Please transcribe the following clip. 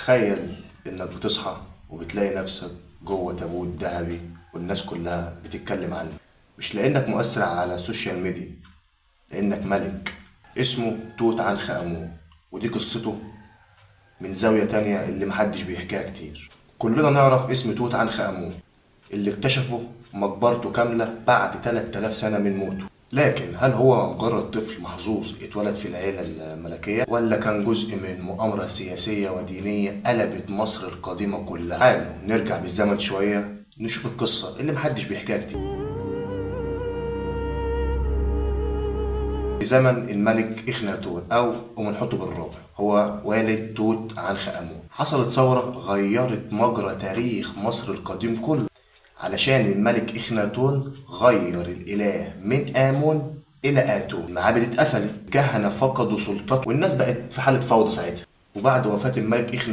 تخيل إنك بتصحى وبتلاقي نفسك جوه تابوت ذهبي والناس كلها بتتكلم عنك، مش لأنك مؤثر على ال social media، لأنك ملك اسمه توت عنخ آمون. ودي قصته من زاوية تانية اللي محدش بيحكيها كتير. كلنا نعرف اسم توت عنخ آمون اللي اكتشفوا مقبرته كاملة بعد 3000 سنة من موته، لكن هل هو مجرد طفل محظوظ اتولد في العيلة الملكية، ولا كان جزء من مؤامرة سياسية ودينية قلبت مصر القديمة كلها؟ تعالوا نرجع بالزمن شوية نشوف القصة اللي محدش بيحكيها كتير. في زمن الملك إخناتون أو أمنحتب الرابع، هو والد توت عنخ آمون، حصلت ثورة غيرت مجرى تاريخ مصر القديم كله، علشان الملك إخناتون غير الإله من آمون إلى آتون. المعابد اتقفلت، الكهنة فقدوا سلطتهم، والناس بقت في حالة فوضى ساعتها. وبعد وفاة الملك